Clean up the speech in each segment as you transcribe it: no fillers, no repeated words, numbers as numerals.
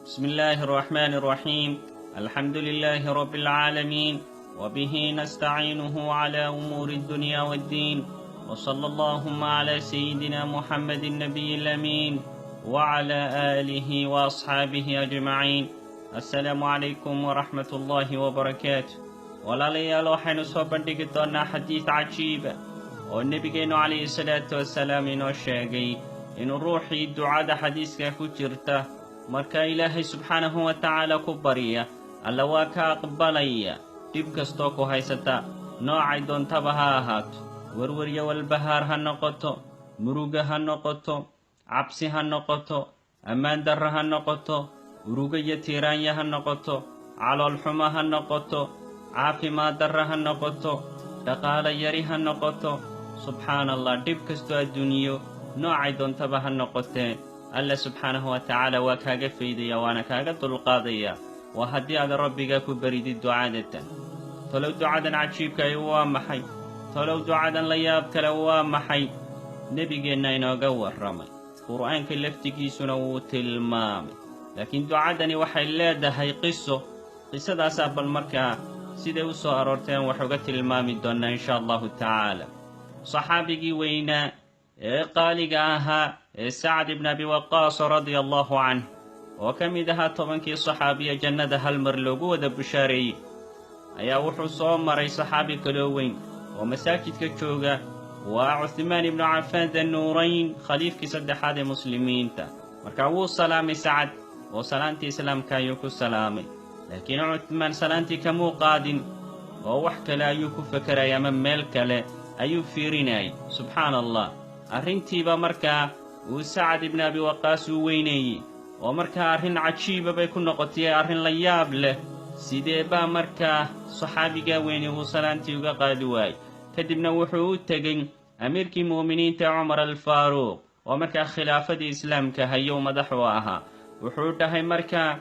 بسم الله الرحمن الرحيم. الحمد لله رب العالمين، وبه نستعينه على أمور الدنيا والدين، وصلى اللهم على سيدنا محمد النبي الأمين وعلى آله وأصحابه أجمعين. السلام عليكم ورحمة الله وبركاته. Walaalayaal, waxaynu soo bandhigi doonnaa xadiid cajiiba oo nebigeennu calayhi salaatu wasalaam inoo sheegay inuu ruuxii ducada xadiiska ku jirta marka Ilaahay subxaanahu wa tacaala ku barya, Alla waa ka aqbalaya. Dhib kastoo ku haysata, noocay doontaba ha ahaato, werweryo walbahaar ha noqoto, muruga ha noqoto, cabsi ha noqoto, ammaan darro ha noqoto, urugo iyo tiiraanya ha noqoto, caloolxumo ha noqoto, caafimaad darro ha noqoto, dhaqaalo yari ha noqoto, subxaana Allah, dhib kastoo adduunyo noocay doontaba ha noqotee, Alla subxaanahu wa tacaala waa kaaga faydaya, waana kaaga dulqaadaya, waa haddii aad Rabbiga ku baridid ducaadatan. Talow ducadan cajiibkaay waa maxay? Talow ducadan la yaab kale waa maxay? Nebigeenna inooga warramay, Qur'aanka laftigiisuna wuu tilmaamay, laakiin ducadani waxay leedahay qiso. Qisadaasaa bal markaa siday u soo aroorteen wax uga tilmaami doonnaa, insha Allahu tacaala. Saxaabigii weynaa ee qaaliga ahaa ee Sacd ibn Abi Waqaas radia Allahu canh, oo ka mid ahaa 10kii saxaabiya jannada hal mar loogu wada bushaareeyey, ayaa wuxuu soo maray saxaabi kaloo weyn oo masaajidka jooga, waa Cuhmaan ibnu Cafaan Danuurayn, khaliifkii saddexaad ee muslimiinta. Markaa wuu salaamay Sacad oo salaantii islaamka ayuu ku salaamay, laakiin Cuhmaan salaantii kamuu qaadin oo wax kale ayuu ku fekeraya ama meel kale ayuu fiirinayay. Subxaana Allah, arrintiiba markaa uu Sacad ibnu Abi Waqaas uu weyneeyey, oo markaa arrin cajiiba bay ku noqotay, arrin la yaab leh. Sidee baa markaa saxaabigaa weyne uu salaantii uga qaadi waayey? Kadibna wuxuu u tegey amiirkii mu'miniinta Cumar Alfaaruuq, oo markaa khilaafadii islaamka hayow madax u ahaa. Wuxuu dhahay markaa: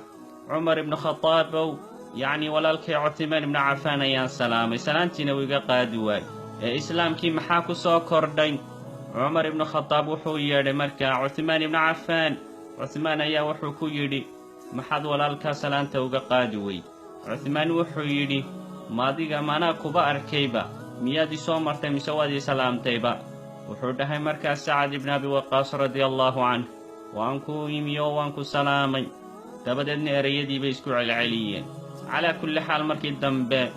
"Cumar ibnu Khataabow, yacnii walaalkay Cuthmaan ibnu Cafaan ayaan salaamay, salaantiina uu iga qaadi waayey, ee islaamkii maxaa ku soo kordhay?" Cumar ibnu Khataab wuxuu yeedhay markaa Cuthmaan ibnu Cafaan. Cuthmaan ayaa wuxuu ku yidhi: "Maxaad walaalkaa salaanta uga qaadi weyd?" Cuthmaan wuxuu yidhi: "Maadiga manaa kuba arkayba? Miyaad i soo martay mise waad ii salaamtayba?" Wuxuu dhahay markaa Sacad ibnu Abi Waqaas radia allaahu canh: "Waan ku imi oo waan ku salaamay." Dabadeedna ereyadii bay isku celceliyeen. Calaa kulli xaal, markii dambe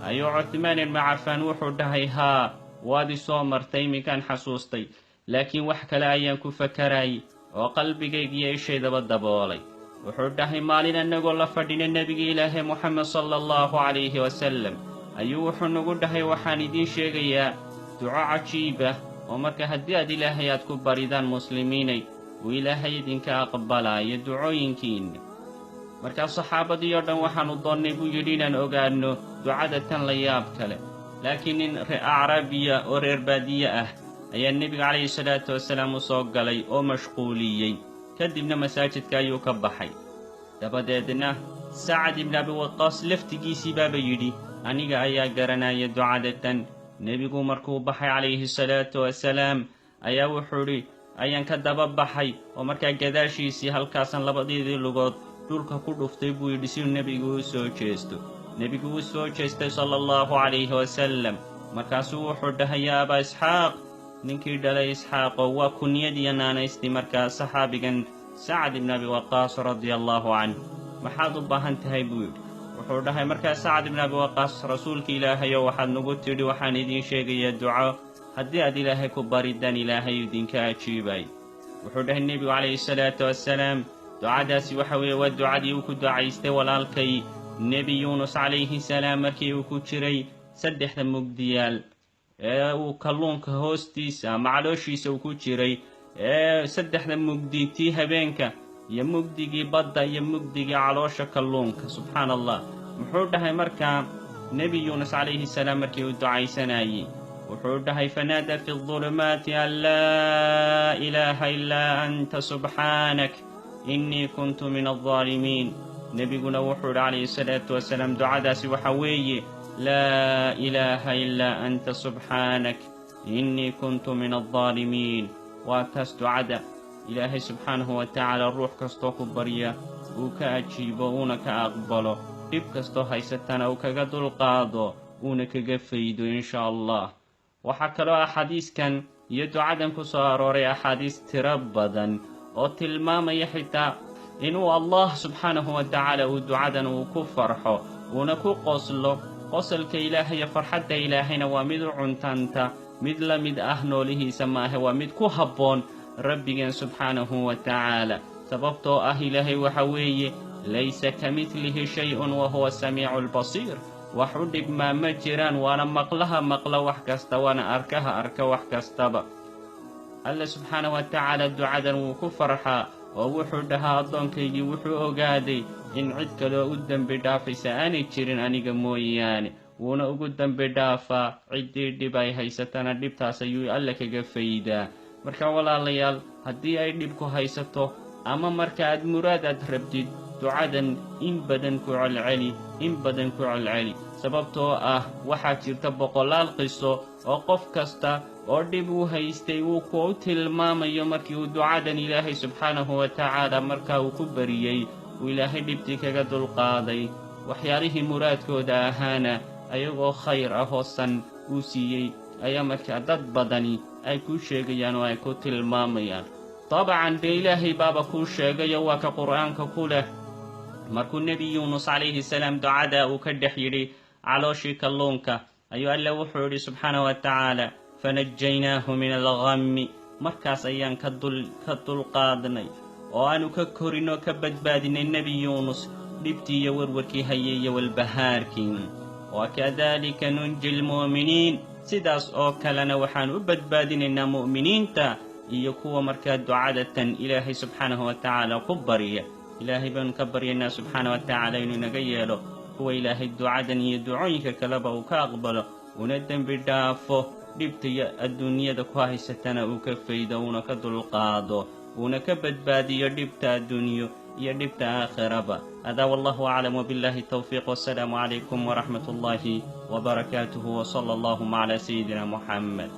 ayuu Cuthmaan ibnu Cafaan wuxuu dhahay: "Haa, waad i soo martay, iminkaan xasuustay, laakiin wax kale ayaan ku fakarayay oo qalbigaygiiyo ishaydaba daboolay." Wuxuu dhahay: "Maalin annagoo la fadhina nebiga Ilaahay Moxamed sala Allahu calayhi wasalam ayuu wuxuu nagu dhahay: 'Waxaan idiin sheegayaa duco cajiib ah oo marka haddii aad Ilaahay aad ku baridaan, muslimiinay, uu Ilaahay idinka aqbalaayo ducooyinkiinna.' Markaa saxaabadii oo dhan waxaannu doonnay," buu yidhi, "inaan ogaanno ducada tan la yaab kale, laakiin nin acraabiya oo reer baadiye ah ayaa nebiga calayhi salaatu wasalaam u soo galay oo mashquuliyey. Kadibna masaajidka ayuu ka baxay." Dabadeedna Sacad ibnu Abi Waqaas laftigiisii baaba yidhi: "Aniga ayaa garanaya ducada tan. Nebigu markuu baxay calayhi salaatu wasalaam ayaa wuxuu idhi ayaan ka daba baxay, oo markaa gadaashiisii halkaasan labadeedii lugood dhulka ku dhuftay," buu yidhi, "si nebigu u soo jeesto. Nebigu wuu soo jeestay sala Allahu calayhi wasalam. Markaasuu wuxuu dhahay: 'Yaa Abaa Isxaaq, ninkii dhalay Isxaaqo,' waa kunyadiiyo naanaystii markaa saxaabigan Sacad ibnu Abi Waqaas radia allaahu canh, 'maxaad u baahan tahay?' buu yidhi. Wuxuu dhahay markaa Sacad ibnu Abi Waqaas: 'Rasuulka Ilaahayo, waxaad nagu tidhi waxaan idiin sheegayaa duco haddii aad Ilaahay ku baridaan Ilaahay idinka ajiibay.' Wuxuu dhahay nebigu calayhi salaatu wassalaam: 'Ducadaasi waxa weeye waa ducadii uu ku ducaystay walaalkay Nebi Yuunus calayhi salaam markii uu ku jiray saddexda mugdiyaal ee uu kalluunka hoostiisa ama calooshiisa uu ku jiray, ee saddexda mugdi, tii habeenka iyo mugdigii badda iyo mugdigii caloosha kalluunka.' Subxaana Allah, muxuu dhahay markaa Nebi Yuunus calayhi salaam markii uu ducaysanayey? Wuxuu dhahay: 'Fanaada fi aldulumaati an laa ilaaha ilaa anta subxaanak innii kuntu min aldaalimiin.' Nebiguna wuxuu idhi calayhi salaatu wasalaam: ducadaasi waxa weeye laa ilaaha ilaa anta subxaanak innii kuntu min aldaalimiin.' Waa taas ducada." Ilaahay subxaanahu wa tacaala ruux kastoo ku barya uu ka ajiibo, uuna ka aqbalo, dhib kastoo haysatana uu kaga dulqaado, uuna kaga faydo, insha Allah. Waxaa kaloo axaadiiskan iyo ducadan ku soo arooray axaadiis tiro badan oo tilmaamaya xitaa inuu Allah subxaanahu wa tacaala uu ducadan uu ku farxo, uuna ku qoslo. Qosolka Ilaahay iyo farxadda Ilaahayna waa mid u cuntanta, mid la mid ah noolihiisa maahe, waa mid ku habboon Rabbigeen subxaanahu wa tacaala, sababtoo ah Ilaahay waxa weeye laysa ka midlihi shay-un wa huwa samiicu albasiir. Wax u dhigmaa ma jiraan, waana maqlaha maqla wax kasta, waana arkaha arka wax kastaba. Alle subxaanahu wa tacaala ducadan wuu ku farxaa oo wuxuu dhahaa: addoonkaygii wuxuu ogaaday in cid kaloo u dembi dhaafaysa aanay jirin aniga mooyaane. Wuuna ugu dembi dhaafaa ciddii dhib ay haysatana, dhibtaas ayuu Alle kaga faydaa. Marka walaalayaal, haddii ay dhibku haysato ama marka aad muraad aad rabtid, ducadan in badan ku celceli, in badan ku celceli, sababtoo ah waxaa jirta boqolaal qiso oo qof kasta oo dhib uu haystay uu ku tilmaamayo markii uu ducadan Ilaahay subxaanahu wa tacaala markaa uu ku bariyey uu Ilaahay dhibtii kaga dulqaaday, waxyaalihii muraadkooda ahaana ayagoo khayr ah oo san uu siiyey, ayaa markaa dad badani ay kuu sheegayaan oo ay ku tilmaamayaan. Dabcan dee Ilaahay baaba kuu sheegayo, waa ka Qur'aanka ku leh markuu Nebi Yuunus calayhi salaam ducada uu ka dhex yidhi calooshii kalluunka, ayuu Alle wuxuu yidhi subxaanahu wa tacaala: fanajaynaahu min alghammi. Markaas ayaan ka dulqaadnay oo aanu ka korinoo ka badbaadinay Nebi Yuunus dhibtii iyo warwarkii hayay iyo walbahaarkii. Wakadalika nunji lmu'miniin, sidaas oo kalena waxaan u badbaadinaynaa mu'miniinta iyo kuwa markaa ducadatan Ilaahay subxaanahu wa tacaala ku barya. Ilaahay baanu ka baryaynaa subxaana wa tacaala inuu inaga yeelo kuwa Ilaahay ducadan iyo ducooyinka kaleba uu ka aqbalo, una dembi dhaafo, dhibta iyo adduunyada ku haysatana uu ka faydo, uuna ka dulqaado, uuna ka badbaadiyo dhibta adduunyo iyo dhibta aakhiraba. Hada wallahu aclam, wbillahi towfiiq, wasalaamu calaykum waraxmat ullahi wbarakaatuh, wsala allahuma cala sayidina Muxamed.